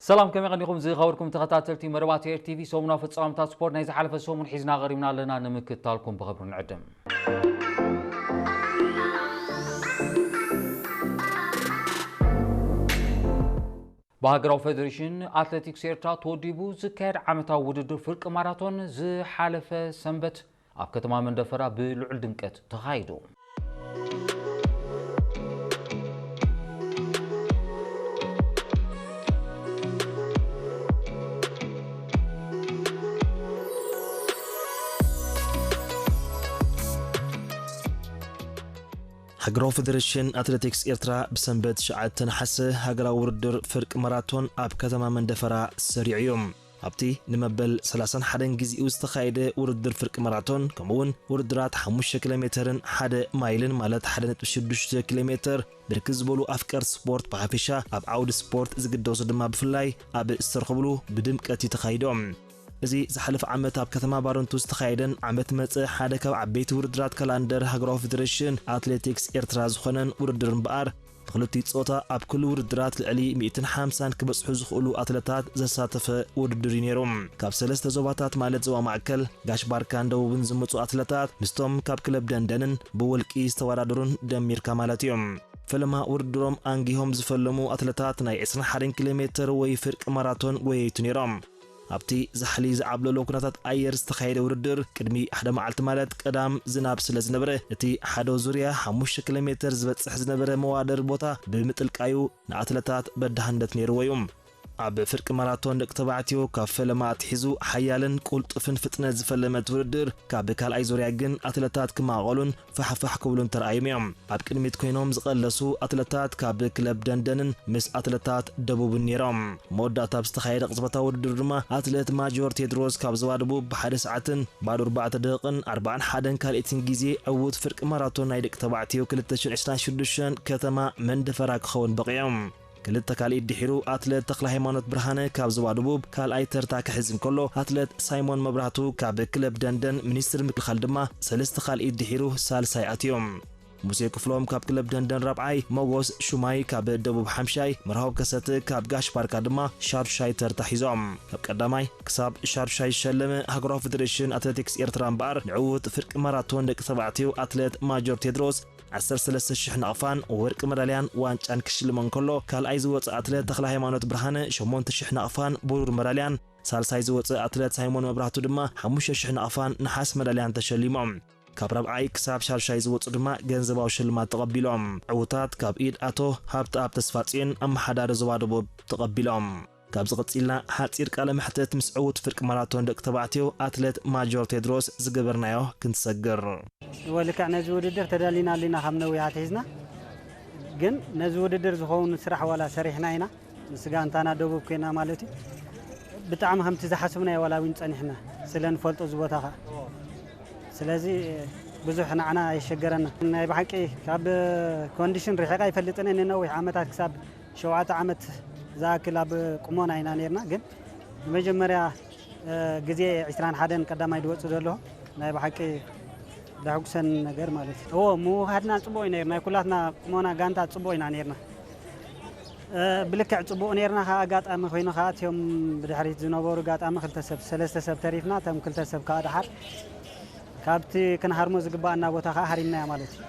ሰላም፣ ከመይ ቀኒኹም ዝኸበርኩም ተኸታተልቲ መደባት ኤር ቲቪ? ሰሙናዊ ፍጻመታት ስፖርት ናይ ዝሓለፈ ሰሙን ሒዝና ቀሪብና ኣለና፣ ንምክትታልኩም ብኽብሪ ንዕድም። ብሃገራዊ ፌደሬሽን ኣትሌቲክስ ኤርትራ ተወዲቡ ዝካየድ ዓመታዊ ውድድር ፍርቂ ማራቶን ዝሓለፈ ሰንበት ኣብ ከተማ መንደፈራ ብልዑል ድምቀት ተኻይዱ። ሃገራዊ ፌደሬሽን ኣትሌቲክስ ኤርትራ ብሰንበት ትሽዓተ ነሓሰ ሃገራዊ ውድድር ፍርቂ ማራቶን ኣብ ከተማ መንደፈራ ሰሪዑ እዩ። ኣብቲ ንመበል ሰላሳን ሓደን ግዜኡ ዝተኻየደ ውድድር ፍርቂ ማራቶን፣ ከምኡውን ውድድራት ሓሙሽተ ኪሎ ሜተርን ሓደ ማይልን፣ ማለት ሓደ ነጥቢ ሽዱሽተ ኪሎ ሜተር፣ ብርክት ዝበሉ ኣፍቀርቲ ስፖርት ብሓፈሻ፣ ኣብ ዓውዲ ስፖርት ዝግደሱ ድማ ብፍላይ ኣብ ዝተረኸብሉ ብድምቀት እዩ ተኻይዶም። እዚ ዝሓለፈ ዓመት ኣብ ከተማ ባረንቱ ዝተኻየደን ዓመት መጸ ሓደ ካብ ዓበይቲ ውድድራት ካላንደር ሃገራዊ ፌደሬሽን ኣትሌቲክስ ኤርትራ ዝኾነን ውድድር እምበኣር፣ ብክልቲኡ ጾታ ኣብ ኩሉ ውድድራት ልዕሊ ሚእትን ሓምሳን ክበጽሑ ዝኽእሉ ኣትለታት ዘሳተፈ ውድድር እዩ ነይሩ። ካብ ሰለስተ ዞባታት፣ ማለት ዞባ ማእከል፣ ጋሽ ባርካን ደቡብን ዝመጹ ኣትለታት ምስቶም ካብ ክለብ ደንደንን ብወልቂ ዝተወዳደሩን ደሚርካ ማለት እዩ። ፈለማ ውድድሮም ኣንጊሆም ዝፈለሙ ኣትለታት ናይ ዕስራን ሓደን ኪሎ ሜተር ወይ ፍርቂ ማራቶን ጎየይቱ ነይሮም። ኣብቲ ዛሕሊ ዝዓብለሎ ኩነታት ኣየር ዝተኻየደ ውድድር፣ ቅድሚ ሓደ መዓልቲ ማለት ቀዳም ዝናብ ስለ ዝነበረ፣ እቲ ሓደ ዙርያ ሓሙሽተ ኪሎ ሜተር ዝበጽሕ ዝነበረ መዋደር ቦታ ብምጥልቃዩ ንኣትለታት በዳህነት ነይርዎ እዩ። ኣብ ፍርቂ ማራቶን ደቂ ተባዕትዮ ካብ ፈለማ ኣትሒዙ ሓያልን ቁልጡፍን ፍጥነት ዝፈለመት ውድድር፣ ካብ ካልኣይ ዙርያ ግን ኣትለታት ክማቐሉን ፋሕፋሕ ክብሉን ተራእዮም እዮም። ኣብ ቅድሚት ኮይኖም ዝቐለሱ ኣትለታት ካብ ክለብ ደንደንን ምስ ኣትለታት ደቡብን ነይሮም። መወዳእታ ኣብ ዝተኻየደ ቅጽበታዊ ውድድር ድማ ኣትለት ማጆር ቴድሮስ ካብ ዞባ ደቡብ ብሓደ ሰዓትን ባዶ ኣርባዕተ ደቂቕን ኣርባዓን ሓደን ካልኢትን ግዜ ዕዉት ፍርቂ ማራቶን ናይ ደቂ ተባዕትዮ ክልተ ሽሕን ዕስራን ሽዱሽተን ከተማ መንደፈራ ክኸውን በቒዑ። ክልተ ካልኢት ድሒሩ ኣትለት ተኽለ ሃይማኖት ብርሃነ ካብ ዞባ ደቡብ ካልኣይ ተርታ ክሕዝ እንከሎ፣ ኣትለት ሳይሞን መብራህቱ ካብ ክለብ ደንደን ሚኒስትሪ ምክልኻል ድማ ሰለስተ ካልኢት ድሒሩ ሳልሳይ ኣትዮም። ሙሴ ክፍሎም ካብ ክለብ ደንደን ራብዓይ፣ ሞጎስ ሹማይ ካብ ደቡብ ሓምሻይ፣ መርሃብ ከሰተ ካብ ጋሽ ባርካ ድማ ሻዱሻይ ተርታ ሒዞም። ካብ ቀዳማይ ክሳብ ሻዱሻይ ዝሸለመ ሃገራዊ ፌደሬሽን ኣትሌቲክስ ኤርትራ እምበኣር፣ ንዕዉት ፍርቂ ማራቶን ደቂ ተባዕትዮ ኣትሌት ማጆር ቴድሮስ ዓሰርተ ሰለስተ ሽሕ ናቕፋን ወርቂ መዳልያን ዋንጫን ክሽልሞ እንከሎ፣ ካልኣይ ዝወጸ ኣትሌት ተኽለ ሃይማኖት ብርሃነ ሸሞንተ ሽሕ ናቕፋን ብሩር መዳልያን፣ ሳልሳይ ዝወጸ ኣትሌት ሳይሞን መብራህቱ ድማ ሓሙሽተ ሽሕ ናቕፋን ነሓስ መዳልያን ተሸሊሞም። ካብ ራብዓይ ክሳብ ሻድሻይ ዝወጹ ድማ ገንዘባዊ ሽልማት ተቐቢሎም። ዕዉታት ካብ ኢድ ኣቶ ሃብተኣብ ተስፋጽዮን፣ ኣመሓዳሪ ዞባ ደቡብ፣ ተቐቢሎም። ካብዚ ቀጺልና ሓጺር ቃለ መሕትት ምስ ዕዉት ፍርቂ ማራቶን ደቂ ተባዕትዮ ኣትሌት ማጆር ቴድሮስ ዝገበርናዮ ክንሰግር። እወ፣ ልክዕ ነዚ ውድድር ተዳሊና ኣሊና ካብ ነዊሕ ኣትሒዝና፣ ግን ነዚ ውድድር ዝኸውን ስራሕ ዋላ ሰሪሕና ኢና፣ ምስ ጋንታና ደቡብ ኮይና ማለት እዩ። ብጣዕሚ ከምቲ ዝሓስብናዮ ዋላ እውን ጸኒሕና ስለ ንፈልጦ እዚ ቦታ ኸኣ። ስለዚ ብዙሕ ንዓና ኣየሸገረና። ናይ ብሓቂ ካብ ኮንዲሽን ርሒቐ ኣይፈልጥን እየ። ንነዊሕ ዓመታት ክሳብ ሸውዓተ ዓመት ዝኣክል ኣብ ቁሞና ኢና ነርና፣ ግን ንመጀመርያ፣ እ፣ ግዜ ዕስራን ሓደን ቀዳማይ ዝወጽእ ዘሎ ናይ ብሓቂ ዘሐጉሰን ነገር ማለት እዩ። እዎ፣ ምውሃድና ጽቡቕ እዩ ነይሩ። ናይ ኩላትና ቁሞና ጋንታ ጽቡቕ ኢና ነርና። እ፣ ብልክዕ ጽቡቕ ነርና። ከኣ ኣጋጣሚ ኮይኑ ከኣ እትዮም ብድሕሪት ዝነበሩ ኣጋጣሚ ክልተ ሰብ፣ ሰለስተ ሰብ ተሪፍና። እቶም ክልተ ሰብ ከኣ ደሓር ካብቲ ክንሃርሞ ዝግባኣና ቦታ ከኣ ሃሪምናያ ማለት እዩ።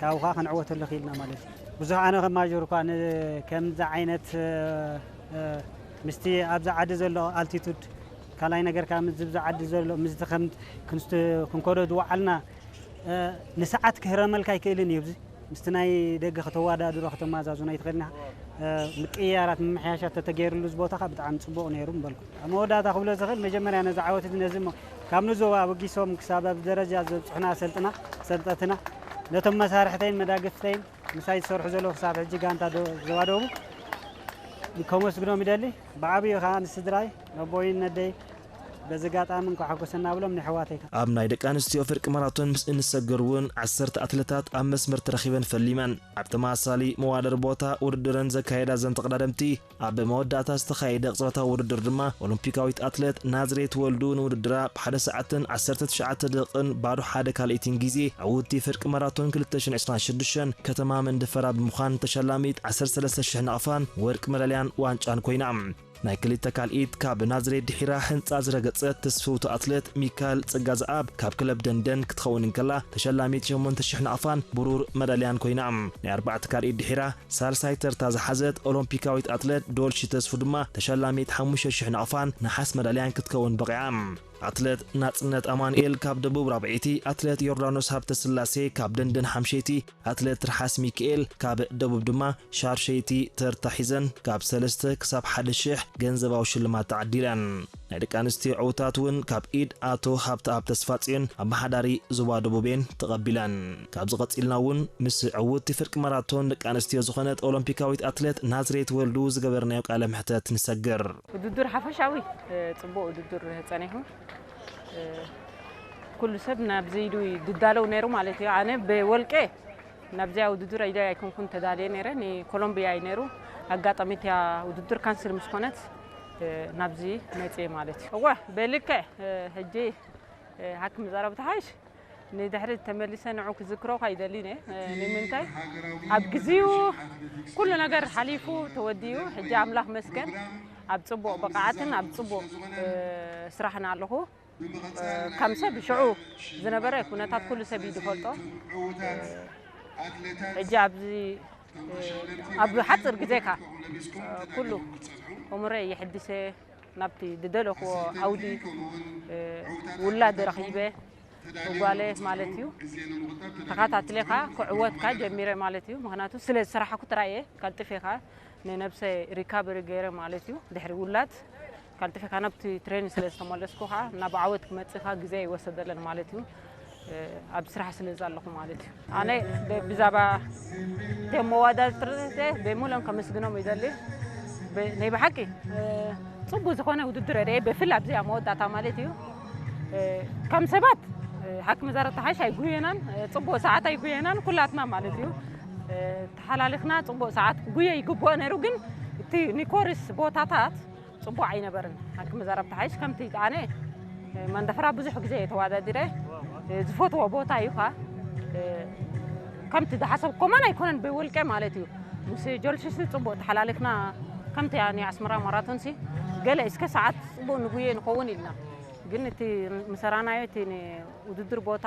ካብኡ ከኣ ክንዕወተሉ ክኢልና ማለት እዩ። ብዙሕ ኣነ ከም ማጆር እኳ ን-፣ ከምዚ ዓይነት፣ እ፣ እ፣ ምስቲ ኣብዚ ዓዲ ዘሎ ኣልቲቱድ፣ ካልኣይ ነገር ከኣ ምስዚ ኣብዚ ዓዲ ዘሎ፣ ምስዚ ከም ክንስት-፣ ክንከዶ ዝወዓልና፣ እ፣ ንሰዓት ክህረመልካ ኣይክእልን እዩ። እዚ ምስቲ ናይ ደገ ከተወዳድሮ ከተመዛዝኖ ኣይትኽእልን ኢኻ። እ፣ ምቅይያራት ምምሕያሻት ተተገይሩሉ እዚ ቦታ ከኣ ብጣዕሚ ጽቡቕ ነይሩ ምበልኩ። ኣብ መወዳእታ ክብሎ ዝኽእል፣ መጀመርያ ነዚ ዓወት እዚ ነዚ እሞ ካብ ንዞባ ኣበጊሶም ክሳብ ኣብዚ ደረጃ ዘብጽሑና ኣሰልጥና፣ ኣሰልጠትና፣ ነቶም መሳርሕተይን መዳግፍተይን ምሳይ ዝሰርሑ ዘለዉ ክሳብ ሕጂ ጋንታ ዶ-፣ ዞባ ደቡብ ከመስግኖም ይደሊ። ብዓብዩ ከኣ ንስድራይ፣ ነቦይን ነደይ በዚ ኣጋጣሚ እንኳዕ ሓጎሰና ብሎም ንኣሕዋተይ ከኣ። ኣብ ናይ ደቂ ኣንስትዮ ፍርቂ ማራቶን ምስ እንሰግር እውን ዓሰርተ ኣትለታት ኣብ መስመር ተረኺበን ፈሊመን። ኣብ ተመሳሳሊ መዋደር ቦታ ውድድረን ዘካየዳ እዘን ተቐዳደምቲ፣ ኣብ መወዳእታ ዝተኻየደ ቅጽበታዊ ውድድር ድማ ኦሎምፒካዊት ኣትሌት ናዝሬት ወልዱ ንውድድራ ብሓደ ሰዓትን ዓሰርተ ትሽዓተ ደቂቕን ባዶ ሓደ ካልኢትን ግዜ ዕውትቲ ፍርቂ ማራቶን ክልተ ሽሕን ዕስራን ሽዱሽተን ከተማ መንደፈራ ብምዃን ተሸላሚት ዓሰርተ ሰለስተ ሽሕ ናቕፋን ወርቂ መዳልያን ዋንጫን ኮይና። ናይ ክልተ ካልኢት ካብ ናዝሬት ድሒራ ህንጻ ዝረገጸት ትስፍውቲ ኣትሌት ሚካል ጽጋዝኣብ ካብ ክለብ ደንደን ክትኸውን እንከላ፣ ተሸላሚት ሸሞንተ ሽሕ ናቕፋን ብሩር መዳልያን ኮይና። ናይ ኣርባዕተ ካልኢት ድሒራ ሳልሳይ ተርታ ዝሓዘት ኦሎምፒካዊት ኣትሌት ዶልሺ ተስፉ ድማ ተሸላሚት ሓሙሽተ ሽሕ ናቕፋን ነሓስ መዳልያን ክትከውን በቒዓ። ኣትሌት ናጽነት ኣማኑኤል ካብ ደቡብ ራብዐይቲ፣ ኣትሌት ዮርዳኖስ ሃብተስላሴ ካብ ደንደን ሓምሸይቲ፣ ኣትሌት ትርሓስ ሚካኤል ካብ ደቡብ ድማ ሻርሸይቲ ተርታ ሒዘን ካብ ሰለስተ ክሳብ ሓደ ሽሕ ገንዘባዊ ሽልማት ተዓዲለን። ናይ ደቂ ኣንስትዮ ዕውታት እውን ካብ ኢድ ኣቶ ሃብተኣብ ተስፋጽዮን ኣመሓዳሪ ዞባ ደቡብ እየን ተቐቢለን። ካብዚ ቀጺልና እውን ምስ ዕውትቲ ፍርቂ ማራቶን ደቂ ኣንስትዮ ዝኾነት ኦሎምፒካዊት ኣትሌት ናዝሬት ወልዱ ዝገበርናዮ ቃለ ምሕተት ንሰግር። ውድድር ሓፈሻዊ፣ እ፣ ጽቡቕ ውድድር ጸኒሑ። እ፣ ኩሉ ሰብ ናብዚ ኢዱ ድዳለው ነይሩ ማለት እዩ። ኣነ ብወልቄ ናብዚኣ ውድድር ኢደ ኣይኮንኩን ተዳልየ ነይረ። ንኮሎምቢያ እዩ ነይሩ። ኣጋጣሚ እቲያ ውድድር ካንስል ምስ ኮነት፣ እ፣ ናብዚ መጽየ ማለት እዩ። እወ፣ ብልክዕ፣ እ፣ ሕጂ፣ እ፣ ሃክም ዘረብ ተሓይሽ ንድሕሪት ተመሊሰ ንዑ ክዝክሮኻ ይደሊ እየ። እ፣ ንምንታይ? ኣብ ግዜኡ ኩሉ ነገር ሓሊፉ ተወዲኡ፣ ሕጂ ኣምላኽ መስገን ኣብ ጽቡቕ ብቕዓትን ኣብ ጽቡቕ፣ እ፣ ስራሕን ኣለኹ። እ፣ ከም ሰብ ሽዑ ዝነበረ ኩነታት ኩሉ ሰብ እዩ ዝፈልጦ። እ፣ ሕጂ ኣብዚ፣ እ፣ ኣብ ሓፂር ግዜካ፣ እ፣ ኩሉ እምሮይ የሕድሰ፣ ናብቲ ዝደለኽዎ ዓውዲ፣ እ፣ ውላድ ረኺበ፣ ጓለ ማለት እዩ። ተኸታትሌካ ክዕወትካ ጀሚረ ማለት እዩ። ምኽንያቱ ስለ ዝሰራሕኩ ጥራይ እየ ቀልጢፌካ ንነብሰ ሪካቨሪ ገይረ ማለት እዩ። ድሕሪ ውላድ ቀልጢፌካ ናብቲ ትሬኒንግ ስለ ዝተመለስኩ ከዓ ናብ ዓወት ክመጽእካ ግዜ ይወሰደለን ማለት እዩ። እ፣ ኣብ ስራሕ ስለ ዘለኹ ማለት እዩ። ኣነ ብ-፣ ብዛዕባ እቶም መወዳድርትተ ብምሉኦም ከመስግኖም ይደሊ። ብ-፣ ናይ ብሓቂ፣ እ፣ ጽቡቅ ዝኾነ ውድድር እየ ብፍላይ ኣብዚኣ መወዳእታ ማለት እዩ። እ፣ ከም ሰባት፣ እ፣ ሓክም ዛረብ ተሓሽ ኣይጉየናን፣ እ፣ ጽቡቅ ሰዓት ኣይጉየናን ኩላትና ማለት እዩ። እ፣ ተሓላሊኽና ጽቡቅ ሰዓት ክጉየ ይግብኦ ነይሩ፣ ግን እቲ ኒኮሪስ ቦታታት ጽቡቅ ኣይነበርን። ሓክም ዛረብ ተሓሽ ከምቲ ኣነ፣ እ፣ መንደፈራ ብዙሕ ግዜ እየ ተወዳዲረ፣ እ፣ ዝፈትዎ ቦታ እዩ ኸኣ። እ፣ ከምቲ ዝሓሰብኩ ከማን ኣይኮነን ብውልቀ ማለት እዩ። ምስ ጆልሽስ ጽቡቅ ተሓላሊኽና ከምቲ ናይ ኣስመራ ማራቶንሲ ገለ እስከ ሰዓት ጽቡቅ ንጉየ ንኸውን ኢልና። ግን እቲ ምሰራናዮ እቲ ንውድድር ቦታ፣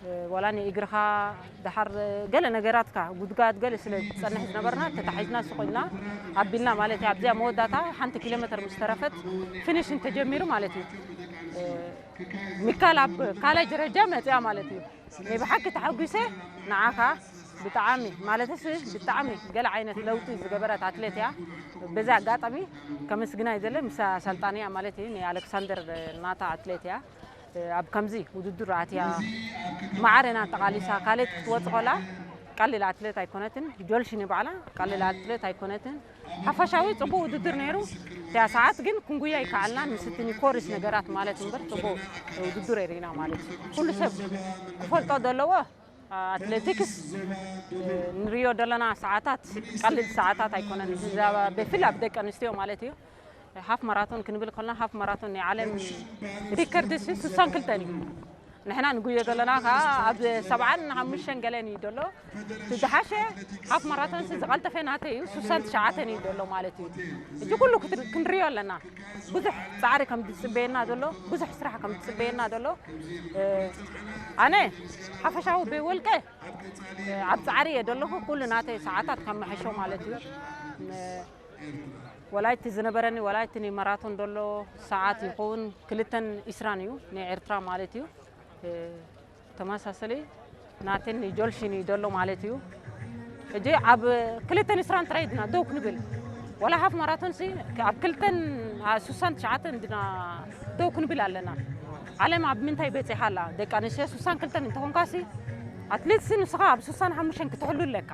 እ፣ ዋላ ንእግርኻ ደሓር ገለ ነገራትካ ጉድጋድ ገለ ስለ ዝጸንሕ ዝነበርና ተታሒዝና ስቕ ኢልና ኣቢልና ማለት እዩ። ኣብዚኣ መወዳእታ ሓንቲ ኪሎ ሜትር ምስ ተረፈት ፊኒሽ እንተጀሚሩ ማለት እዩ። እ፣ ሚካል ኣብ ካልኣይ ደረጃ መጽያ ማለት እዩ። ናይ ብሓቂ ተሓጒሰ ንዓኻ ብጣዕሚ ማለትስ ብጣዕሚ ገለ ዓይነት ለውጢ ዝገበረት ኣትሌት እያ። በዚ ኣጋጣሚ ከመስግና ይደለ ምስ ኣሰልጣኒያ ማለት እዩ። ናይ ኣሌክሳንደር ናታ ኣትሌት እያ። ኣብ ከምዚ ውድድር ኣትያ ማዕረ ኢና ኣጠቓሊሳ ካልኣይቲ ክትወጽእ ከላ ቀሊል ኣትሌት ኣይኮነትን። ጆልሽኒ ባዕላ ቀሊል ኣትሌት ኣይኮነትን። ሓፈሻዊ ጽቡቕ ውድድር ነይሩ። እቲኣ ሰዓት ግን ክንጉያ ይከኣልና ምስ እቲ ኒኮሪስ ነገራት ማለት እምበር ጽቡቕ ውድድር የሪና ማለት እዩ። ኩሉ ሰብ ክፈልጦ ዘለዎ ኣትሌቲክስ ንሪኦ ዘለና ሰዓታት ቀሊል ሰዓታት ኣይኮነን። ብዛ-፣ ብፍላይ ኣብ ደቂ ኣንስትዮ ማለት እዩ። ሃፍ ማራቶን ክንብል ከለና ሃፍ ማራቶን ናይ ዓለም ሪከርድ ሲ ስሳን ክልተን እዩ። ንሕና ንጉዮ ዘለና ከዓ ኣብ ሰብዓን ሓሙሽተን ገለን እዩ ዘሎ። እቲ ዝሓሸ ሃፍ ማራቶን ሲ ዝቐልጠፈ ናተይ እዩ፣ ስሳን ትሽዓተን እዩ ዘሎ ማለት እዩ። እዚ ኩሉ ክትር-፣ ክንሪኦ ኣለና። ብዙሕ ጻዕሪ ከም ዝጽበየና ዘሎ፣ ብዙሕ ስራሕ ከም ዝጽበየና ዘሎ፣ እ፣ ኣነ ሓፈሻዊ ብውልቀ፣ እ፣ ኣብ ጻዕሪ እየ ዘለኹ። ኩሉ ናተይ ሰዓታት ከመሓይሾ ማለት እዩ። እ፣ ወላይቲ ዝነበረኒ፣ ወላይቲ ናይ ማራቶን ዘሎ ሰዓት ይኸውን ክልተን ዕስራን እዩ፣ ናይ ኤርትራ ማለት እዩ። እ፣ ተመሳሰሊ ናተን ጆልሽን እዩ ዘሎ ማለት እዩ። ሕጂ ኣብ ክልተን ዕስራን ጥራይ ድና ደው ክንብል፣ ወላ ሃፍ ማራቶን ሲ ኣብ ክልተን፣ አ፣ ስሳን ትሽዓተን ድና ደው ክንብል ኣለና። ዓለም ኣብ ምንታይ በጺሓ ኣላ? ደቂ ኣንስትዮ ስሳን ክልተን እንተኾንካ ሲ ኣትሌት ሲ ንስኻ ኣብ ስሳን ሓሙሽተን ክትሕሉ ኣለካ።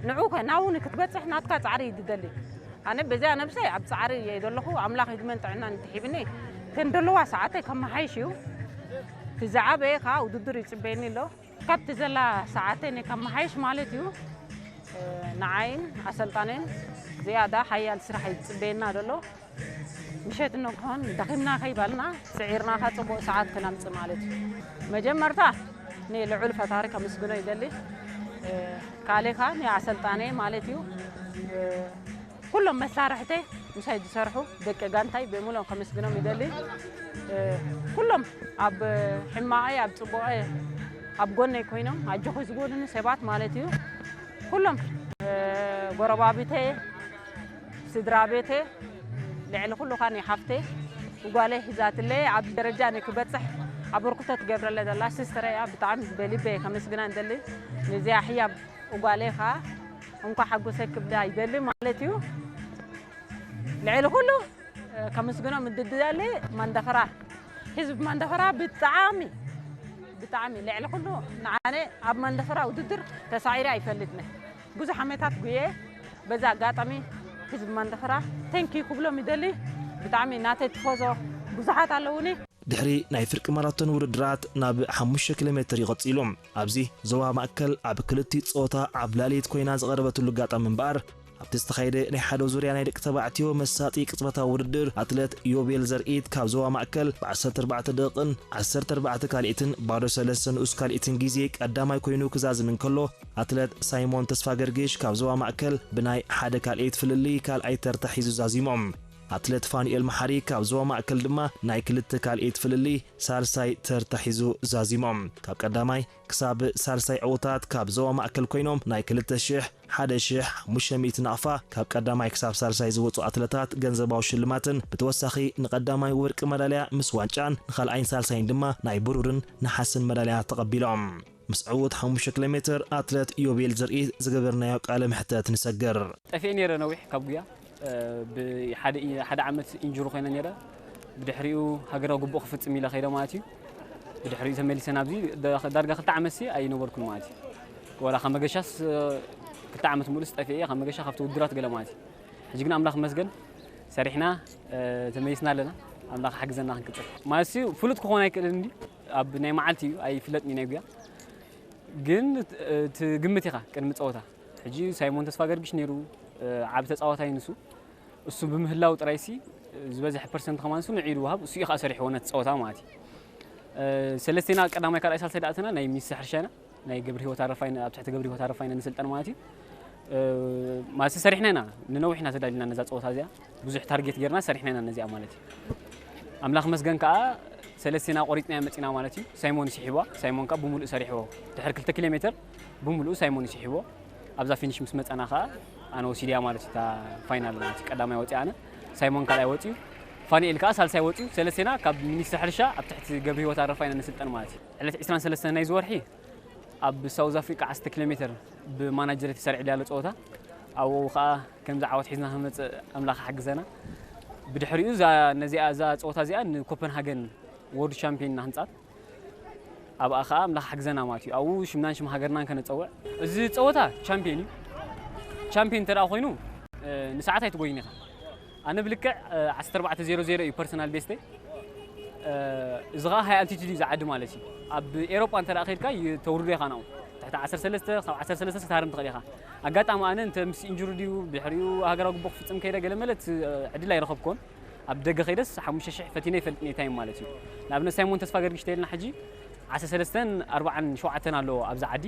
ንዑ ከ ናብኡ ንክትበጽሕ ናትካ ጻዕሪ እዩ ዝደሊ። ኣነ በዚኣ ነብሰይ ኣብ ጻዕሪ እየ ዘለኹ። ኣምላኽ ዕድመን ጥዕናን እንተሂብኒ፣ እተን ዘለዋ ሰዓተይ ከመሓይሽ እዩ። እቲ ዝዓበየ ከኣ ውድድር ይጽበየኒ ኣሎ። ካብቲ ዘላ ሰዓተይ ከመሓይሽ ማለት እዩ። እ፣ ንዓይን ኣሰልጣንን ዝያዳ ሓያል ስራሕ እዩ ዝጽበየና ዘሎ። ምሸት እንኮን ደኺምና ከይበልና፣ ጽዒርና ከኣ ጽቡቕ ሰዓት ክነምጽእ ማለት እዩ። መጀመርታ ንልዑል ፈጣሪ ከምስግኖ ይደሊ። እ፣ ካልእ ከኣ ንኣሰልጣነይ ማለት እዩ። እ፣ ኩሎም መሳርሕተይ ምሳይ ዝሰርሑ ደቂ ጋንታይ ብምሉኦም ከመስግኖም ይደሊ። እ፣ ኩሎም ኣብ ሕማቐይ ኣብ ጽቡቐይ ኣብ ጎነይ ኮይኖም ኣጆኹ ዝበሉኒ ሰባት ማለት እዩ። ኩሎም፣ እ፣ ጎረባብተይ፣ ስድራ ቤተይ፣ ልዕሊ ኩሉ ኻኒ ሓፍተይ፣ ጓለይ ሒዛትለይ ኣብ ደረጃ ንክበጽሕ ኣበርክቶ ትገብረለ ዘላ ሲስተረይ እያ። ብጣዕሚ በልበ ከመስግና እንደሊ። ነዚኣ ሕያብ ጓለይ ኸኣ እንኳዕ ሓጎሰ ክብላ ይደሊ ማለት እዩ። ልዕሊ ኩሉ ከመስግኖም እድደሊ ማንደፈራ፣ ህዝቢ ማንደፈራ ብጣዕሚ፣ ብጣዕሚ ልዕሊ ኩሉ ንዓነ ኣብ ማንደፈራ ውድድር ተሳዒረ ኣይፈልጥን። ብዙሕ ዓመታት ጉየ። በዚ ኣጋጣሚ ህዝቢ ማንደፈራ ተንኪ ክብሎም ይደሊ። ብጣዕሚ ናተይ ትፎዞ ብዙሓት ኣለውኒ። ድሕሪ ናይ ፍርቂ ማራቶን ውድድራት ናብ ሓሙሽተ ኪሎ ሜትር እዩ ቀጺሉ። ኣብዚ ዞባ ማእከል ኣብ ክልቲኡ ጾታ ኣብ ላዕሊት ኮይና ዝቐረበትሉ ኣጋጣሚ እምበኣር፣ ኣብቲ ዝተኻየደ ናይ ሓደ ዙርያ ናይ ደቂ ተባዕትዮ መሳጢ ቅጽበታዊ ውድድር፣ ኣትለት ዮቤል ዘርኢት ካብ ዞባ ማእከል ብ ዓሰርተ ኣርባዕተ ደቂቕን ዓሰርተ ኣርባዕተ ካልኢትን ባዶ ሰለስተ ንኡስ ካልኢትን ግዜ ቀዳማይ ኮይኑ ክዛዝም እንከሎ፣ ኣትለት ሳይሞን ተስፋ ገርግሽ ካብ ዞባ ማእከል ብናይ ሓደ ካልኢት ፍልልይ ካልኣይ ተርታ ሒዙ ዛዚሞም። ኣትለት ፋኑኤል መሓሪ ካብ ዞባ ማእከል ድማ ናይ ክልተ ካልኢት ፍልልይ ሳልሳይ ተርታ ሒዙ ዛዚሞም። ካብ ቀዳማይ ክሳብ ሳልሳይ ዕዉታት ካብ ዞባ ማእከል ኮይኖም ናይ ክልተ ሽሕ፣ ሓደ ሽሕ፣ ሓሙሽተ ሚእቲ ናቕፋ ካብ ቀዳማይ ክሳብ ሳልሳይ ዝወጹ ኣትለታት ገንዘባዊ ሽልማትን ብተወሳኺ ንቐዳማይ ወርቂ መዳልያ ምስ ዋንጫን ንኻልኣይን ሳልሳይን ድማ ናይ ብሩርን ነሓስን መዳልያ ተቐቢሎም። ምስ ዕዉት ሓሙሽተ ኪሎ ሜትር ኣትለት ዮቤል ዘርኢ ዝገበርናዮ ቃለ መሕተት ንሰግር። ጠፊኤ ነይረ ነዊሕ ካብ ጉያ፣ እ፣ ብሓደ ኢ-፣ ሓደ ዓመት ኢንጁሪ ኮይነ ነይረ። ብድሕሪኡ ሃገራዊ ግቡእ ክፍጽም ኢለ ከይደ ማለት እዩ። ብድሕሪኡ ተመሊሰ ናብዚ ዳ-፣ ዳርጋ ክልተ ዓመት ሲ ኣይነበርኩን ማለት እዩ። ወላ ካብ መገሻስ፣ እ፣ ክልተ ዓመት ሙሉእ ጠፊኤ ካብ መገሻ ካብቲ ውድድራት ገለ ማለት እዩ። ሕጂ ግን ኣምላኽ ይመስገን ሰሪሕና፣ እ፣ ተመሊስና ኣለና። ኣምላኽ ሓግዘና ክንቅጽል። ማለት ሲ ፍሉጥ ክኾን ኣይክእልን እንዲ ኣብ ናይ መዓልቲ እዩ፣ ኣይፍለጥን እዩ ናይ ጉያ። ግን፣ እ፣ ትግምት ኢኻ ቅድሚ ጸወታ። ሕጂ ሳይሞን ተስፋ ገርግሽ ነይሩ፣ እ፣ ዓቢ ተጻዋታይ ንሱ። እሱ ብምህላው ጥራይ ሲ ዝበዝሐ ፐርሰንት ከማን እሱ ንዒ ዝወሃብ፣ እሱ እዩ ከኣ ሰሪሕዎ ነቲ ጸወታ ማለት እዩ። እ፣ ሰለስቴና ቀዳማይ ካልኣይ ሳልሳይ ደኣ ኣተና ናይ ሚኒስትር ሕርሻ ኢና፣ ናይ ገብረ ህይወት ኣረፋይነ፣ ኣብ ትሕቲ ገብረ ህይወት ኣረፋይነ ንስልጠን ማለት እዩ። እ፣ ማለት ሰሪሕና ኢና፣ ንነዊሕ ኢና ተዳሊና ነዛ ጸወታ እዚኣ፣ ብዙሕ ታርጌት ጌርና ሰሪሕና ኢና ነዚኣ ማለት እዩ። ኣምላኽ መስገን ከኣ ሰለስቴና ቆሪጽናያ መጺና ማለት እዩ። ሳይሞን ይስሒብዋ፣ ሳይሞን ከኣ ብምሉእ ሰሪሕዎ። ድሕሪ ክልተ ኪሎ ሜትር ብምሉእ ሳይሞን ይስሒብዎ። ኣብዛ ፊኒሽ ምስ መጸና ከኣ ኣነ ወሲድያ ማለት እዩ፣ እታ ፋይናል ማለት እዩ። ቀዳማይ ወጺኣ ኣነ፣ ሳይሞን ካልኣይ ወጺኡ፣ ፋኒኤል ከኣ ሳልሳይ ወጺኡ። ሰለስቴና ካብ ሚኒስትሪ ሕርሻ ኣብ ትሕቲ ገብረ ህይወት ኣረፋይነ ንስልጠን ማለት እዩ። ዕለት ዕስራን ሰለስተን ናይዚ ወርሒ ኣብ ሳውዝ ኣፍሪቃ ዓሰርተ ኪሎ ሜትር ብማናጀር ተሰሪዑ ዘሎ ጸወታ፣ ኣብኡ ከኣ ከምዚ ዓወት ሒዝና ክንመጽእ ኣምላኽ ሓግዘና። ብድሕሪኡ እዛ፣ ነዚኣ፣ እዛ ጸወታ እዚኣ ንኮፐንሃገን ወርልድ ቻምፒዮን ኢና ክንጻት። ኣብኣ ከኣ ኣምላኽ ሓግዘና ማለት እዩ። ኣብኡ ሽምናን ሽም ሃገርናን ከነጸውዕ። እዚ ጸወታ ቻምፒዮን እዩ። ቻምፒዮን እንተ ደኣ ኮይኑ፣ እ፣ ንሰዓት ኣይትጎይን ኢኻ። ኣነ ብልክዕ፣ እ፣ ዓሰርተ ኣርባዕተ ዜሮ ዜሮ እዩ ፐርሰናል ቤስተይ። እ፣ እዚ ኸኣ ሃይ ኣልቲቱድ እዩ ዝዓዲ ማለት እዩ። ኣብ ኤሮጳ እንተ ደኣ ኸይድካ ይ-፣ ተውርዶ ኢኻ ናብኡ። ትሕቲ ዓሰርተ ሰለስተ፣ ካብ ዓሰርተ ሰለስተ ክትሃርም ትኽእል ኢኻ። ኣጋጣሚ ኣነ እንተ ምስ ኢንጁሪ ድዩ፣ ብድሕሪኡ ሃገራዊ ግቡእ ክፍጽም ከይደ ገለ መለ እቲ፣ እ፣ ዕድል ኣይረኸብኩዎን። ኣብ ደገ ከይደስ ሓሙሽተ ሽሕ ፈቲነ ይፈልጥ እየ ታይም ማለት እዩ። ንኣብነት ሳይሞን ተስፋ ገርግሽ ተይልና ሕጂ ዓሰርተ ሰለስተን ኣርባዓን ሸውዓተን ኣለዎ ኣብዚ ዓዲ።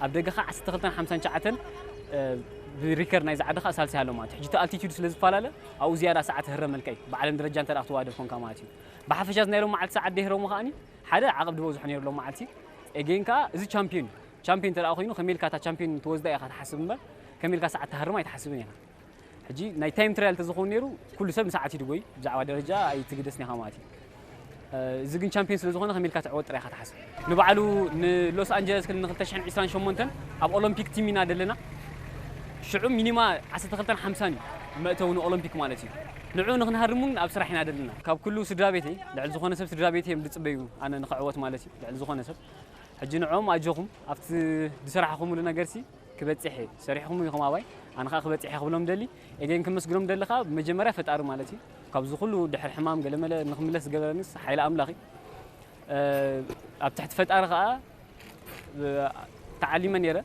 ኣብ ደገ ኸኣ ዓሰርተ ክልተን ሓምሳን ትሽዓተን፣ እ፣ ብሪከርድ ናይዚ ዓዲ ኸኣ ሳልሳይ ኣሎ ማለት እዩ። ሕጂ እቲ ኣልቲቱድ ስለ ዝፈላለ ኣብኡ ዝያዳ ሰዓት ይህረመልካ እዩ። ብዓለም ደረጃ እንተ ደኣ ክትወዳደር ኮንካ ማለት እዩ። ብሓፈሻ እዚ ናይ ሎማዓልቲ ሰዓት ደይህረሙ ከኣኒ ሓደ ዓቐብ ዝበዝሖ ነይሩ ሎማዓልቲ። ኤጌን ከኣ እዚ ቻምፒዮን እዩ። ቻምፒዮን እንተ ደኣ ኮይኑ ከመይ ኢልካ እታ ቻምፒዮን ትወስዳ ኢኻ ትሓስብ እምበር ከመይ ኢልካ ሰዓት ትሃርማ ኣይትሓስብን ኢኻ። ሕጂ ናይ ታይም ትራያል እንተዝኸውን ነይሩ ኩሉ ሰብ ንሰዓት እዩ ድጎይ፣ ብዛዕባ ደረጃ ኣይትግደስን ኢኻ ማለት እዩ። እ፣ እዚ ግን ቻምፒዮን ስለ ዝኾነ ከመይ ኢልካ ትዕወት ጥራይ ኢኻ ትሓስብ። ንባዕሉ ንሎስ ኣንጀለስ ክል ንክልተ ሽሕን ዕስራን ሸሞንተን ኣብ ኦሎምፒክ ቲም ኢና ደለና። ሽዑ ሚኒማ ዓሰርተ ክልተን ሓምሳን እዩ መእተዊ ንኦሎምፒክ ማለት እዩ። ንዕኡ ንክንሃርም እውን ኣብ ስራሕ ኢና ደለና። ካብ ኩሉ ስድራ ቤተይ፣ ልዕሊ ዝኾነ ሰብ ስድራ ቤተይ እዮም ዝጽበዩ ኣነ ንክዕወት ማለት እዩ። ልዕሊ ዝኾነ ሰብ። ሕጂ ንዕኦም ኣጆኹም፣ ኣብቲ ዝሰራሕኹምሉ ነገርሲ ክበጽሕ እየ። ሰሪሕኹም ኢኹም ኣባይ፣ ኣነ ኸኣ ክበጽሕ እየ ክብሎም ደሊ። ኤጌን ክመስግኖም ደሊ ኸኣ ብመጀመርያ ፈጣሪ ማለት እዩ። ካብዚ ኩሉ ድሕሪ ሕማም ገለመለ ንክምለስ ዝገበረኒስ ሓይሊ ኣምላኽ እዩ። እ፣ ኣብ ትሕቲ ፈጣሪ ኸኣ፣ እ፣ ተዓሊመ ነይረ።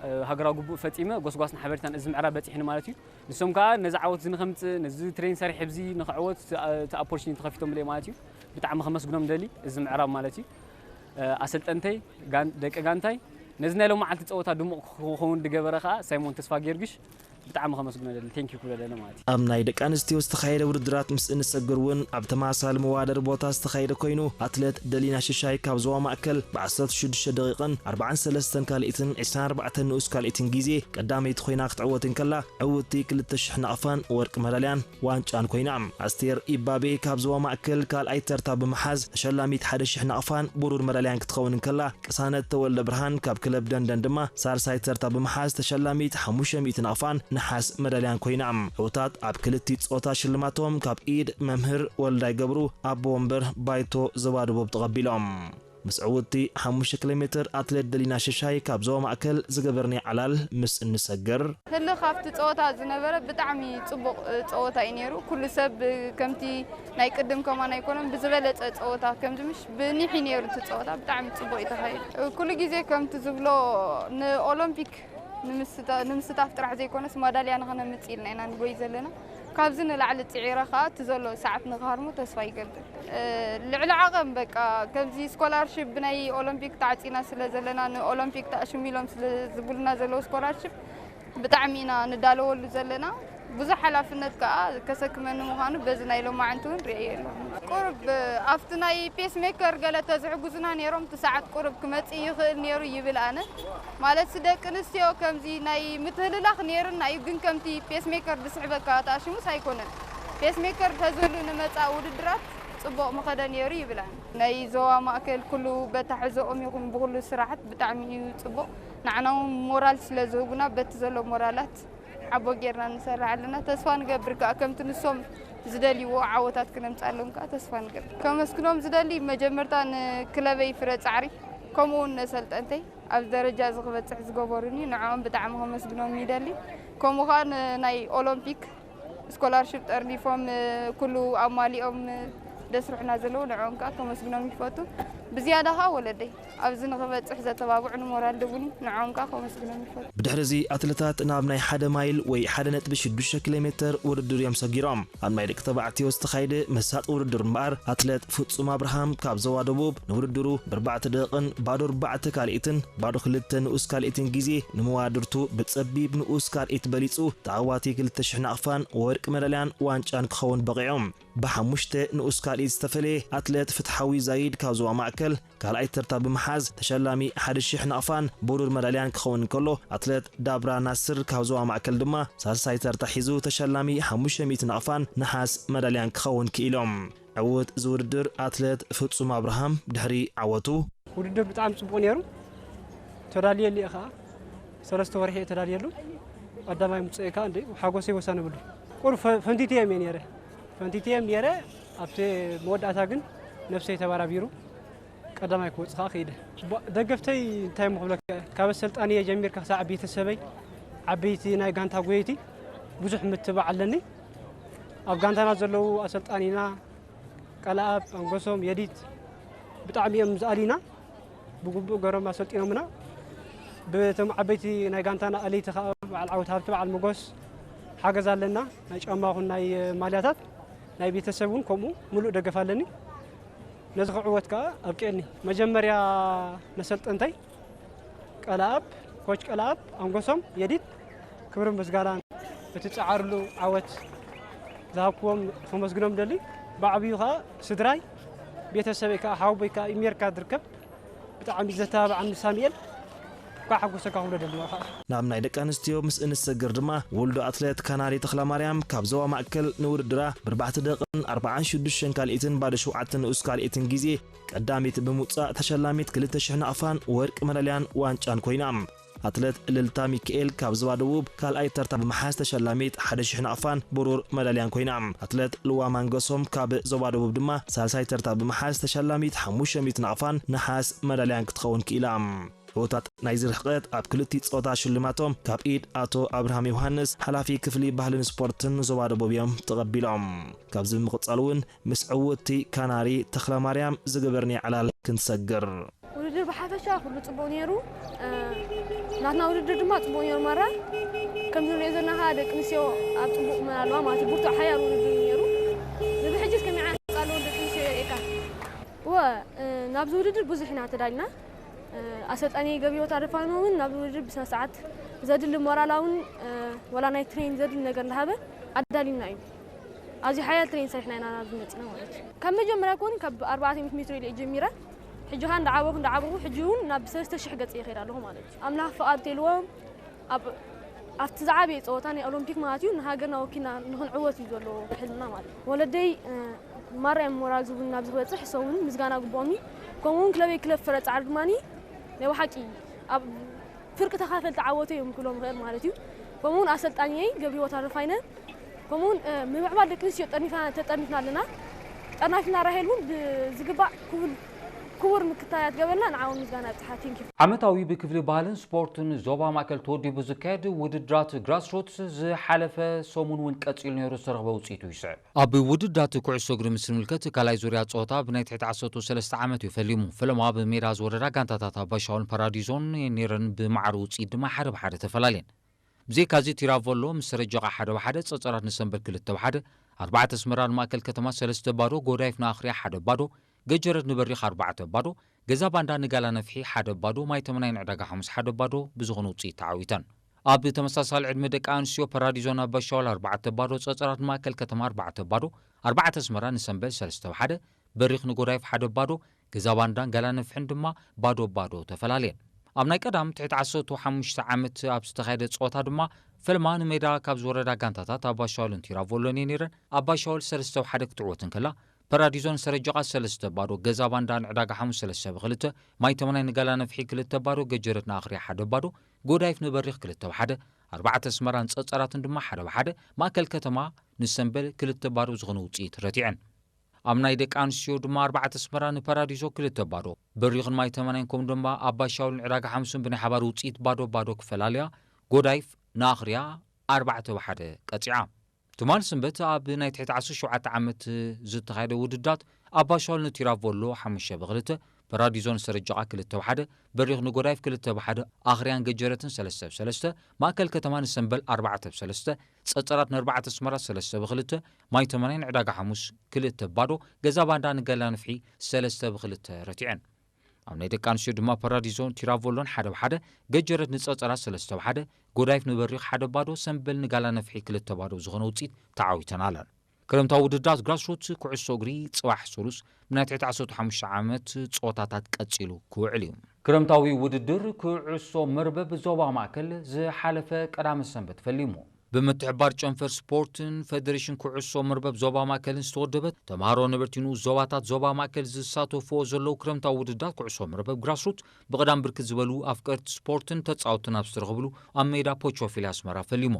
እ፣ ሃገራዊ ግቡእ ፈጺመ፣ ጎስጓስን ሓበሬታን እዚ ምዕራብ በጺሕኒ ማለት እዩ። ንሶም ከኣ ነዚ ዓወት እዚ ንኸምጽእ፣ ነዚ ትሬን ሰሪሕ ኣብዚ ንኽዕወት እቲ፣ እቲ ኦፖርቹኒቲ ከፊቶምለይ ማለት እዩ። ብጣዕሚ ከመስግኖም ደሊ እዚ ምዕራብ ማለት እዩ። እ፣ ኣሰልጠንተይ፣ ጋን-፣ ደቂ ጋንታይ፣ ነዚ ናይ ሎማዓልቲ ጸወታ ድሙቕ ክኸውን ዝገበረ ከኣ ሳይሞን ተስፋ ጊዮርጊሽ፣ ብጣዕሚ ከመስግኖ ደሊ፣ ቴንኪዩ ክብሎ ደሊ ማለት እዩ። ኣብ ናይ ደቂ ኣንስትዮ ዝተኻየደ ውድድራት ምስ እንሰግር እውን ኣብ ተመሳሳሊ መዋደር ቦታ ዝተኻየደ ኮይኑ፣ ኣትሌት ደሊና ሽሻይ ካብ ዞባ ማእከል ብ16 ደቂቕን 43 ካልኢትን 24 ንኡስ ካልኢትን ግዜ ቀዳመይቲ ኮይና ክትዕወት እንከላ፣ ዕውትቲ 2,000 ናቕፋን ወርቂ መዳልያን ዋንጫን ኮይና። ኣስቴር ኢባቤ ካብ ዞባ ማእከል ካልኣይ ተርታ ብምሓዝ ተሸላሚት 1,000 ናቕፋን ብሩር መዳልያን ክትኸውን እንከላ፣ ቅሳነት ተወልደ ብርሃን ካብ ክለብ ደንደን ድማ ሳልሳይ ተርታ ብምሓዝ ተሸላሚት 500 ናቕፋን ነሓስ መዳልያን ኮይና። ዕውታት ኣብ ክልቲ ጾታ ሽልማቶም ካብ ኢድ መምህር ወልዳይ ገብሩ ኣቦ ወንበር ባይቶ ዞባ ደቡብ ተቐቢሎም። ምስ ዕውቲ 5 ኪሎ ሜትር ኣትሌት ደሊና ሽሻይ ካብ ዞባ ማእከል ዝገበርናዮ ዓላል ምስ እንሰግር፣ ህልኽ ኣብቲ ጸወታ ዝነበረ ብጣዕሚ ጽቡቕ ጸወታ እዩ ነይሩ። ኩሉ ሰብ ከምቲ ናይ ቅድም ከማን ኣይኮነን፣ ብዝበለጸ ጸወታ ከምዚ ምሽ ብኒሕ እዩ ነይሩ እቲ ጸወታ፣ ብጣዕሚ ጽቡቕ እዩ ተኻይዱ። ኩሉ ግዜ ከምቲ ዝብሎ ንኦሎምፒክ ንምስታ- ንምስታፍ ጥራሕ ዘይኮነስ ማዳልያ ንኸነምጽእ ኢልና ኢና ንጎይ ዘለና። ካብዚ ንላዕሊ ጽዒረ ከኣ እቲ ዘሎ ሰዓት ንክሃርሞ ተስፋ ይገብር። ልዕሊ ዓቐን በቃ ከምዚ ስኮላርሽፕ ብናይ ኦሎምፒክ ተዓጺና ስለ ዘለና ንኦሎምፒክ ተኣሽሙ ኢሎም ስለ ዝብሉና ዘለዉ ስኮላርሽፕ ብጣዕሚ ኢና ንዳለወሉ ዘለና። ብዙሕ ሓላፍነት ከኣ ከሰክመኒ ምዃኑ በዚ ናይ ሎማዕንቲ እውን ርእየ ኣለኹ። ቁሩብ ኣብቲ ናይ ፔስ ሜከር ገለ ተዝሕጉዙና ነይሮም እቲ ሰዓት ቁሩብ ክመጽእ ይኽእል ነይሩ ይብል ኣነ። ማለት ደቂ ኣንስትዮ ከምዚ ናይ ምትህልላኽ ነይርና እዩ፣ ግን ከምቲ ፔስ ሜከር ዝስሕበካ ተኣሽሙስ ኣይኮነን። ፔስ ሜከር ተዝህሉ ንመጻ ውድድራት ጽቡቕ ምኸደ ነይሩ ይብል ኣነ። ናይ ዞባ ማእከል ኩሉ በታ ሕዘኦም ይኹን ብኹሉ ስራሓት ብጣዕሚ እዩ ጽቡቕ። ንዓና እውን ሞራል ስለ ዝህቡና በቲ ዘሎ ሞራላት ሓቦ ጌርና ንሰርሕ ኣለና። ተስፋ ንገብር ከኣ ከምቲ ንሶም ዝደልይዎ ዓወታት ክነምጻሎም ከኣ ተስፋ ንገብር። ከመስግኖም ዝደሊ መጀመርታ ንክለበይ ፍረ ጻዕሪ ከምኡ እውን ነሰልጠንተይ ኣብዚ ደረጃ እዚ ክበጽሕ ዝገበሩኒ ንዕኦም ብጣዕሚ ከመስግኖም ይደሊ። ከምኡ ከኣ ንናይ ኦሎምፒክ ስኮላርሽፕ ጠርኒፎም ኩሉ ኣማሊኦም ደስርሑና ዘለዉ ንዕኦም ከኣ ከመስግኖም ይፈቱ። ብዝያዳ ከኣ ወለደይ ኣብዚ ንኽበጽሕ ዘተባብዑኒ ሞራል ድቡኒ ንዕኦም ከኣ ከመስግኖም ይፈቱ። ብድሕሪ እዚ ኣትለታት ናብ ናይ ሓደ ማይል ወይ 1.6 ኪሎ ሜትር ውድድር እዮም ሰጊሮም። ኣብ ናይ ደቂ ተባዕትዮ ዝተኻየደ መሳጢ ውድድር እምበኣር ኣትለት ፍጹም ኣብርሃም ካብ ዞባ ደቡብ ንውድድሩ ብኣርባዕተ ደቂቕን ባዶ ኣርባዕተ ካልኢትን ባዶ ክልተ ንኡስ ካልኢትን ግዜ ንመዋድርቱ ብጸቢብ ንኡስ ካልኢት በሊጹ ተዓዋቲ 2,000 ናቕፋን ወርቂ መዳልያን ዋንጫን ክኸውን በቒዑ። ብሓሙሽተ ንኡስ ካልኢት ዝተፈለየ ኣትለት ፍትሓዊ ዛይድ ካብ ዞባ ማእከል ካልኣይ ተርታ ብምሓዝ ተሸላሚ 1,000 ናቕፋን ብሩር መዳልያን ክኸውን እንከሎ፣ ኣትለት ዳብራ ናስር ካብ ዞባ ማእከል ድማ ሳልሳይ ተርታ ሒዙ ተሸላሚ 500 ናቕፋን ነሓስ መዳልያን ክኸውን ክኢሎም። ዕዉት ዝውድድር ኣትለት ፍጹም ኣብርሃም ድሕሪ ዓወቱ፣ ውድድር ብጣዕሚ ጽቡቕ ነይሩ። ተዳልየሉ እየ ኸዓ። ሰለስተ ወርሒ እየ ተዳልየሉ። ቀዳማይ ምጽእ ከዓ እንደ ሓጎሰይ ወሰን ብሉ። ቁር ፈንቲትየ እየ ነይረ። ፈንቲትየ እየ ነይረ። ኣብቲ መወዳእታ ግን ነብሰይ ተባራቢሩ ቀዳማይ ክወጽእ ከዓ ክኢለ። ባ- ደገፍተይ እንታይ እሞ ክብለካ፣ ካብ ኣሰልጣንየ ጀሚርካ ክሳዕ ቤተሰበይ፣ ዓበይቲ ናይ ጋንታ ጎየይቲ ብዙሕ ምትባዕ ኣለኒ። ኣብ ጋንታና ዘለዉ ኣሰልጣኒና ቀለኣብ፣ ኣንጎሶም፣ የዲት ብጣዕሚ እዮም ዝኣልዩና። ብግቡእ ገሮም ኣሰልጢኖምና። ብቶም ዓበይቲ ናይ ጋንታና ኣለይቲ ከዓ በዓል ዓወት ሃብቲ፣ በዓል መጎስ ሓገዝ ኣለና። ናይ ጫማ ኹን ናይ ማልያታት ናይ ቤተሰብ እውን ከምኡ ምሉእ ደገፍ ኣለኒ። ነዚ ክዕወት ከዓ ኣብቂዕኒ። መጀመርያ ነሰልጠንተይ ቀለኣብ፣ ኮች ቀለኣብ፣ ኣንጎሶም፣ የዲት ክብርን ምስጋናን እቲ ጸዓርሉ ዓወት ዝሃብክዎም ከመስግኖም ደሊ። ብዓብዩ ከዓ ስድራይ፣ ቤተሰበይ ከዓ ሓወቦይ ከዓ ኢሜርካ ዝርከብ ብጣዕሚ ዘተባብዓኒ ሳሙኤል እኳ ሓጎሰካ ክብሎ ደሊ ከዓ። ናብ ናይ ደቂ ኣንስትዮ ምስ እንሰግር ድማ ውልዶ ኣትሌት ካናሪ ተኽለማርያም ካብ ዞባ ማእከል ንውድድራ ብኣርባዕተ ደቂቕን ኣርባዓን ሽዱሽተን ካልኢትን ባዶ ሸውዓተ ንኡስ ካልኢትን ግዜ ቀዳሚት ብምውጻእ ተሸላሚት ክልተ ሽሕ ናቕፋን ወርቂ መዳልያን ዋንጫን ኮይና። ኣትለት እልልታ ሚካኤል ካብ ዞባ ደቡብ ካልኣይ ተርታ ብምሓዝ ተሸላሚት ሓደ ሽሕ ናቕፋን ብሩር መዳልያን ኮይና። ኣትለት ልዋ ማንገሶም ካብ ዞባ ደቡብ ድማ ሳልሳይ ተርታ ብምሓዝ ተሸላሚት ሓሙሽተ ሚእቲ ናቕፋን ነሓስ መዳልያን ክትኸውን ክኢላ። ዕውታት ናይዚ ርሕቀት ኣብ ክልቲ ጾታ ሽልማቶም ካብ ኢድ ኣቶ ኣብርሃም ዮሃንስ ሓላፊ ክፍሊ ባህልን ስፖርትን ዞባ ደቡብ እዮም ተቐቢሎም። ካብዚ ብምቕጻል እውን ምስ ዕውትቲ ካናሪ ተኽለማርያም ዝገበርናዮ ዕላል ክንሰግር። ውድድር ብሓፈሻ ኩሉ ጽቡቕ ነይሩ። ናትና ውድድር ድማ ጽቡቕ ነይሩ። ማራ ከምዚ ንሪኦ ዘለና ከዓ ደቂ ኣንስትዮ ኣብ ጽቡቕ መን ኣለዋ ማለት እዩ። ብርቱዕ ሓያል ውድድር እዩ ነይሩ። ንብሕጅስ ከመይ ዓይነት ኣጻልዎ ደቂ ኣንስትዮ የርእየካ? እወ ናብዚ ውድድር ብዙሕ ኢና ተዳሊና። ኣሰልጣኒ ገቢዎት ኣደፋኖ እውን ናብዚ ውድድር ብስነ ስርዓት ዘድሊ ሞራላውን ወላ ናይ ትሬን ዘድሊ ነገር እንዳሃበ ኣዳሊና እዩ። ኣዝዩ ሓያል ትሬን ሰሪሕና ኢና ናብዚ መፂና ማለት እዩ። ካብ መጀመርያ ኮን ካብ ኣርባዕተ ሚእቲ ሜትሮ ኢለ ጀሚረ። ሕጂ ኸ እንዳዓበኹ እንዳዓበኹ ሕጂ እውን ናብ ሰለስተ ሽሕ ገፅ ይኸይድ ኣለኹ ማለት እዩ። ኣምላኽ ፍቓድ ተልዎም ኣብ ኣብቲ ዝዓበየ ፀወታ ናይ ኦሎምፒክ ማለት እዩ ንሃገርና ወኪልና ንክንዕወት እዩ ዘሎ ሕልምና ማለት እዩ። ወለደይ ማርያም ሞራል ዝብሉ ናብዚ ክበፅሕ ሰውን ምስጋና ግብኦም እዩ። ከምኡውን ክለበይ ክለብ ፍረ ፃዕሪ ድማ ናይ ብሓቂ ኣብ ፍርቂ ተኻፈልቲ ዓወተይ እዮም ክብሎም ይኽእል ማለት እዩ። ከምኡውን ኣሰልጣኒየይ ገብረህይወት ኣረፋይነ ከምኡውን ምምዕባል ደቂ ኣንስትዮ ጠርኒፍና ተጠርኒፍና ኣለና። ጠርናፊና ራሄል እውን ብዝግባእ ክቡል ክቡር ምክትታል እያ ትገበልና። ንዓውን ምስጋና ኣብፅሓ። ቴንኪ። ዓመታዊ ብክፍሊ ባህልን ስፖርትን ዞባ ማእከል ተወዲቡ ዝካየድ ውድድራት ግራስሩትስ ዝሓለፈ ሰሙን እውን ቀፂሉ ነይሩ ዝተረኽበ ውፅኢቱ ይስዕብ። ኣብ ውድድራት ኩዕሶ እግሪ ምስ ንምልከት ካልኣይ ዙርያ ፀወታ ብናይ ትሕቲ ዓሰርተ ሰለስተ ዓመት እዩ ፈሊሙ። ፈለማ ብሜዳ ዝወረዳ ጋንታታት ኣባሻውል ፓራዲዞን ኔረን ብማዕረ ውፅኢት ድማ ሓደ ብሓደ ተፈላለየን። ብዘይካዚ ቲራቮሎ ምስ ሰረጀቓ ሓደ ብሓደ፣ ፀፀራት ንሰንበል ክልተ ብሓደ፣ ኣርባዕተ ኣስመራ ንማእከል ከተማ ሰለስተ ባዶ፣ ጎዳይፍ ንኣኽርያ ሓደ ባዶ፣ ገጀረት ንበሪኽ ኣርባዕተ ባዶ፣ ገዛ ባንዳ ንጋላ ነፍሒ ሓደ ባዶ፣ ማይ ተመናይ ንዕዳጋ ሓሙስ ሓደ ባዶ ብዝኾነ ውፅኢት ተዓዊተን። ኣብ ተመሳሳሊ ዕድመ ደቂ ኣንስትዮ ፓራዲዞን ኣባሻውል ኣርባዕተ ባዶ፣ ፀፀራት ንማእከል ከተማ ኣርባዕተ ባዶ፣ ኣርባዕተ ኣስመራ ንሰንበል ሰለስተ ብሓደ፣ በሪኽ ንጎዳይፍ ሓደ ባዶ፣ ገዛ ባንዳን ጋላ ነፍሕን ድማ ባዶ ባዶ ተፈላለየን። ኣብ ናይ ቀዳም ትሕቲ ዓሰርተ ሓሙሽተ ዓመት ኣብ ዝተኻየደ ፀወታ ድማ ፈልማ ንሜዳ ካብ ዝወረዳ ጋንታታት ኣባሻውልን ቲራቮሎን እየን ነይረን። ኣባሻውል ሰለስተ ብሓደ ክትዕወት እንከላ ፓራዲዞን ሰረጀቓ ሰለስተ ባዶ፣ ገዛ ባንዳ ንዕዳጋ ሓሙስ ሰለስተ ብክልተ፣ ማይ ተመናይ ንጋላ ነፍሒ ክልተ ባዶ፣ ገጀረት ንኣኽርያ ሓደ ባዶ፣ ጎዳይፍ ንበሪኽ ክልተ ብሓደ፣ ኣርባዕተ ኣስመራን ፀፀራትን ድማ ሓደ ብሓደ፣ ማእከል ከተማ ንሰንበል ክልተ ባዶ ዝኾነ ውፅኢት ረቲዐን። ኣብ ናይ ደቂ ኣንስትዮ ድማ ኣርባዕተ ኣስመራ ንፓራዲዞ ክልተ ባዶ፣ በሪኽን ማይ ተመናይን ከምኡ ድማ ኣባሻውልን ዕዳጋ ሓሙስን ብናይ ሓባር ውፅኢት ባዶ ባዶ ክፈላለያ፣ ጎዳይፍ ንኣኽርያ ኣርባዕተ ብሓደ ቀፂዓ። ትማል ሰንበት ኣብ ናይ ትሕቲ ዓሰርተ ሸውዓተ ዓመት ዝተኻየደ ውድዳት ኣባሻውል ንቲራቮሎ ሓሙሽተ ብክልተ፣ ፓራዲዞን ሰረጃቓ ክልተ ብሓደ፣ በሪኽ ንጎዳይፍ ክልተ ብሓደ፣ ኣኽርያን ገጀረትን ሰለስተ ብሰለስተ፣ ማእከል ከተማ ንሰንበል ኣርባዕተ ብሰለስተ፣ ጸጸራት ንኣርባዕተ ኣስመራ ሰለስተ ብክልተ፣ ማይ ተመናይ ንዕዳጋ ሓሙስ ክልተ ባዶ፣ ገዛ ባንዳ ንገላ ንፍሒ ሰለስተ ብክልተ ረቲዐን። ኣብ ናይ ደቂ ኣንስትዮ ድማ ፓራዲዞን ቲራቮሎን ሓደ ብሓደ፣ ገጀረት ንጸጸራት ሰለስተ ብሓደ፣ ጎዳይፍ ንበሪኽ ሓደ ባዶ፣ ሰንበል ንጋላ ነፍሒ ክልተ ባዶ ዝኾነ ውጽኢት ተዓዊተን ኣለን። ክረምታዊ ውድድራት ግራስሩት ኩዕሶ እግሪ ጽባሕ ሰሉስ ብናይ ትሕቲ ዓሰርተ ሓሙሽተ ዓመት ጸወታታት ቀጺሉ ክውዕል እዩ። ክረምታዊ ውድድር ኩዕሶ መርበብ ዞባ ማእከል ዝሓለፈ ቀዳመ ሰንበት ፈሊሙ። ብምትሕባር ጨንፈር ስፖርትን ፌደሬሽን ኩዕሶ መርበብ ዞባ ማእከልን ዝተወደበት ተምሃሮ ነበርቲ ንኡስ ዞባታት ዞባ ማእከል ዝሳተፍዎ ዘለዉ ክረምታዊ ውድድራት ኩዕሶ መርበብ ግራስሩት ብቐዳም ብርክት ዝበሉ ኣፍቀርቲ ስፖርትን ተጻወትን ኣብ ዝተረኽብሉ ኣብ ሜዳ ፖቾፊሊ ኣስመራ ፈሊሙ።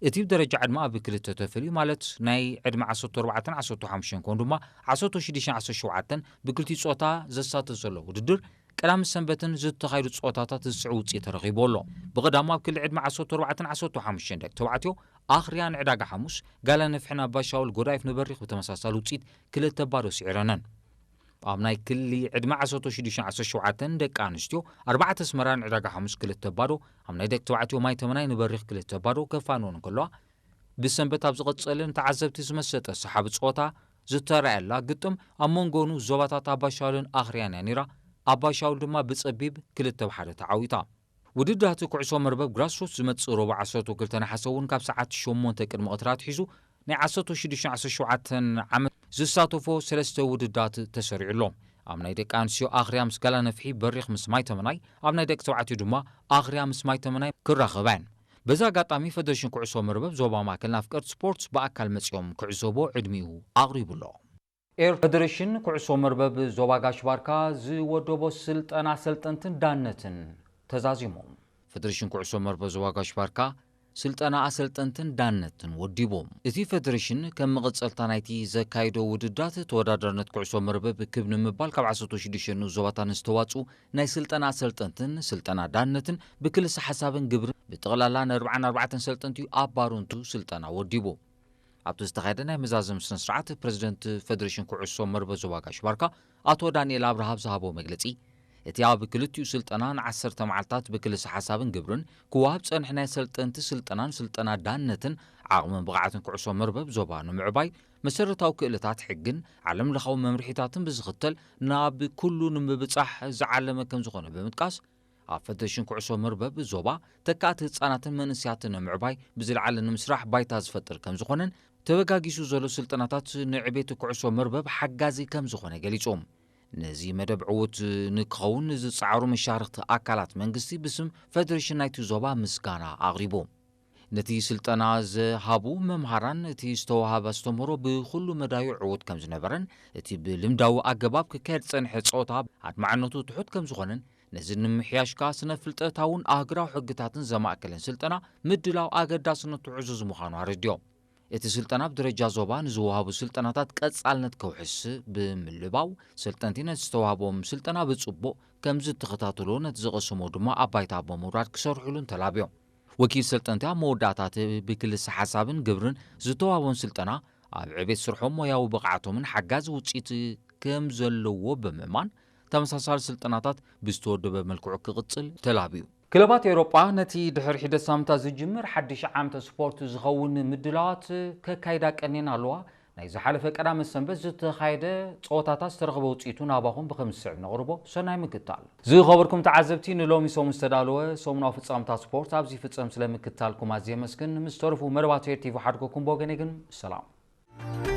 እቲ ብደረጃ ዕድመ ኣብ ክልተ ተፈልዩ፣ ማለት ናይ ዕድመ ዓሰርተ ኣርባዕተን ዓሰርተ ሓሙሽተን ከምኡ ድማ ዓሰርተ ሽዱሽተን ዓሰርተ ሸውዓተን ብክልቲኡ ጾታ ዘሳተፍ ዘሎ ውድድር፣ ቀዳምን ሰንበትን ዝተኻየዱ ጾታታት ዝስዕብ ውጽኢት ተረኺቡ ኣሎ። ብቐዳሙ ኣብ ክሊ ዕድመ ዓሰርተ ኣርባዕተን ዓሰርተ ሓሙሽተን ደቂ ተባዕትዮ ኣኽርያ ንዕዳጋ ሓሙስ፣ ጋላ ነፍሕን ኣባሻውል ጎዳይፍ ንበሪኽ ብተመሳሳሊ ውጽኢት ክልተ ባዶ ስዒረነን። ኣብ ናይ ክሊ ዕድመ ዓሰርተ ሽዱሽተን ዓሰርተ ሸውዓተን ደቂ ኣንስትዮ ኣርባዕተ ኣስመራ ንዕዳጋ ሓሙስ ክልተ ባዶ፣ ኣብ ናይ ደቂ ተባዕትዮ ማይ ተመናይ ንበሪኽ ክልተ ባዶ ከፋንወን እንከለዋ፣ ብሰንበት ኣብ ዝቐጸለ ንተዓዘብቲ ዝመሰጠ ሰሓቢ ጸወታ ዝተራእየላ ግጥም ኣብ መንጎ ንኡስ ዞባታት ኣባሻውልን ኣኽርያን እያ ነይራ። ኣባሻውል ድማ ብጸቢብ ክልተ ብሓደ ተዓዊታ። ውድድራት ኩዕሶ መርበብ ግራስሩት ዝመጽእ ረቡዕ ዓሰርተ ክልተ ነሓሰ እውን ካብ ሰዓት ሸሞንተ ቅድሚ ቀትሪ ኣትሒዙ ናይ ዓሰርተ ሽዱሽተ ዓሰርተ ሸውዓተ ዓመት ዝሳተፎ ሰለስተ ውድድራት ተሰሪዑ ኣሎ። ኣብ ናይ ደቂ ኣንስትዮ ኣኽርያ ምስ ጋላ ነፍሒ፣ በሪኽ ምስ ማይ ተመናይ፣ ኣብ ናይ ደቂ ተባዕትዮ ድማ ኣኽርያ ምስ ማይ ተመናይ ክራኸባ እየን። በዚ ኣጋጣሚ ፌደሬሽን ኩዕሶ መርበብ ዞባ ማእከል ንኣፍቀርቲ ስፖርት ብኣካል መጺኦም ክዕዘቦ ዕድሚኡ ኣቕሪቡ ኣሎ። ኤር ፌደሬሽን ኩዕሶ መርበብ ዞባ ጋሽ ባርካ ዝወደቦ ስልጠና ኣሰልጠንትን ዳነትን ተዛዚሙ። ፌደሬሽን ኩዕሶ መርበብ ዞባ ጋሽ ባርካ ስልጠና ኣሰልጠንትን ዳነትን ወዲቡ። እቲ ፌደሬሽን ከም መቐጸልታ ናይቲ ዘካየዶ ውድድራት ተወዳዳርነት ኩዕሶ መርበብ ክብ ንምባል ካብ ዓሰርተ ሽዱሽተ ንኡስ ዞባታት ንዝተዋጽኡ ናይ ስልጠና ኣሰልጠንትን ስልጠና ዳነትን ብክልሰ ሓሳብን ግብርን ብጠቕላላ ንኣርባዓን ኣርባዕተን ሰልጠንቲ ኣብ ባሩንቱ ስልጠና ወዲቡ። ኣብቲ ዝተኻየደ ናይ መዛዘሚ ስነ ስርዓት ፕረዚደንት ፌደሬሽን ኩዕሶ መርበብ ዞባ ጋሽ ባርካ ኣቶ ዳንኤል ኣብርሃ ኣብ ዝሃቦ መግለጺ፣ እቲ ኣብ ክልቲኡ ስልጠና ንዓሰርተ መዓልታት ብክልሰ ሓሳብን ግብርን ክወሃብ ጸንሐ ናይ ሰልጠንቲ ስልጠናን ስልጠና ዳነትን ዓቕምን ብቕዓትን ኩዕሶ መርበብ ዞባ ንምዕባይ መሰረታዊ ክእለታት ሕግን ዓለም ለኻዊ መምርሒታትን ብዝኽተል ናብ ኩሉ ንምብጻሕ ዝዓለመ ከም ዝኾነ ብምጥቃስ፣ ኣብ ፈደሬሽን ኩዕሶ መርበብ ዞባ ተካእቲ ህጻናትን መንእሰያትን ንምዕባይ ብዝለዓለ ንምስራሕ ባይታ ዝፈጥር ከም ዝኾነን፣ ተበጋጊሱ ዘሎ ስልጠናታት ንዕቤት ኩዕሶ መርበብ ሓጋዚ ከም ዝኾነ ገሊጹ። ነዚ መደብ ዕዉት ንክኸውን ዝጸዓሩ መሻርኽቲ ኣካላት መንግስቲ ብስም ፈደሬሽን ናይቲ ዞባ ምስጋና ኣቕሪቡ። ነቲ ስልጠና ዝሃቡ መምሃራን እቲ ዝተዋሃበ ኣስተምህሮ ብኹሉ መዳዩ ዕዉት ከም ዝነበረን፣ እቲ ብልምዳዊ ኣገባብ ክካየድ ዝጸንሐ ጸወታ ኣድማዕነቱ ትሑት ከም ዝኾነን፣ ነዚ ንምምሕያሽ ከኣ ስነ ፍልጠታውን ኣህግራዊ ሕግታትን ዘማእከለን ስልጠና ምድላው ኣገዳስነቱ ዕዙዝ ምዃኑ ኣረዲኦም። እቲ ስልጠና ኣብ ደረጃ ዞባ ንዝወሃቡ ስልጠናታት ቀጻልነት ከውሕስ ብምልባው፣ ሰልጠንቲ ነቲ ዝተዋህቦም ስልጠና ብጽቡቕ ከም ዝተኸታተልዎ፣ ነቲ ዝቐሰሞ ድማ ኣብ ባይታ ብምውራድ ክሰርሕሉን ተላብዮም። ወኪል ሰልጠንቲ ኣብ መወዳእታ እቲ ብክልሰ ሓሳብን ግብርን ዝተዋህቦም ስልጠና ኣብ ዕቤት ስርሖም ሞያዊ ብቕዓቶምን ሓጋዚ ውጽኢት ከም ዘለዎ ብምእማን፣ ተመሳሳሊ ስልጠናታት ብዝተወደበ መልክዑ ክቕጽል ተላብዩ። ክለባት ኤውሮጳ ነቲ ድሕሪ ሒደት ሳምንታት ዝጅምር ሓድሽ ዓመተ ስፖርት ዝኸውን ምድላዋት ከካይዳ ቀኒየን ኣለዋ። ናይ ዝሓለፈ ቀዳመ ሰንበት ዝተኻየደ ጸወታታት ዝተረኽበ ውጽኢቱ ናባኹም ብኸም ዝስዕብ ነቕርቦ። ሰናይ ምክታል። ዝኸበርኩም ተዓዘብቲ፣ ንሎሚ ሰሙን ዝተዳለወ ሰሙናዊ ፍጻመታት ስፖርት ኣብዚ ይፍጸም። ስለ ምክታልኩም ኣዝየ የመስግን። ምስ ተረፉ መርባት ኤር ቲቪ ሓድጎኩም ብወገነይ ግን ሰላም።